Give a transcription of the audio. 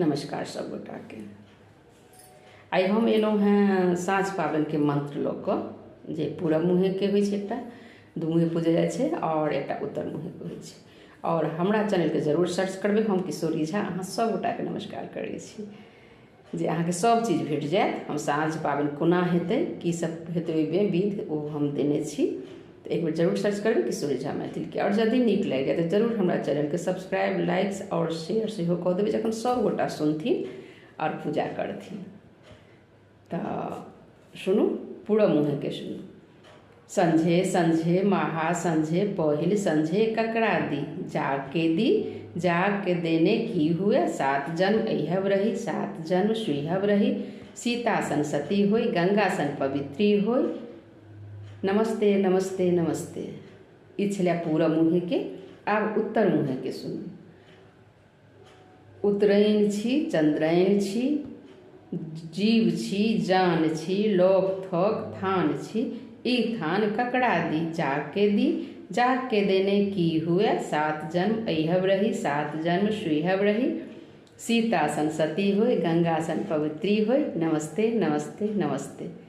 नमस्कार सब गोटाके। आइ हम एलहुँ हेँ साँझ पाबनिके मन्त्र लऽ कऽ, जे पूरब मुँहेके होइ छै, एकटा दू मुँहे पूजल जाइ छै आओर एकटा उत्तर मुँहेके होइ छै। आओर हमरा चैनलके जरूर सर्च करबै, हम किशोरी झा अहाँ सब गोटाके नमस्कार करै छी, जे अहाँके सब चीज भेट जायत। हम साँझ पाबनि कोना हेतै, की सब हेतै ओहिमे विध, ओ हम देने छी। तऽ एक बेर जरूर सर्च करबै किशोरी झा मैथिलके। आओर यदि नीक लागि जाय तऽ जरूर हमरा चैनलके सब्सक्राइब, लाइक्स आओर शेयर सेहो कऽ देबै, जखन सब गोटा सुनथिन आओर पूजा करथिन। तऽ सुनू, पूरा मुँहेके सुनू। संझे संझे महा संझे पहिल संझे ककरा दी, जाके दी, जाके देने की हुए, सात जन्म अहब रही, सात जन्म सुहब रही, सीता सन सती होई, गंगा सन पवित्री होई। नमस्ते नमस्ते नमस्ते। ई छलै पूरा मुँहेके। आब उत्तर मुँहेके सुनू। उत्तरायण छी, चन्द्रायण छी, जीव छी, जान छी, लोक थोक थान छी, ई थान ककरा दी, जाके दी, जाके देने की हुए, सात जन्म अहब रही, सात जन्म सुहब रही, सीता सन सती होई, गंगा सन पवित्री होई। नमस्ते नमस्ते नमस्ते।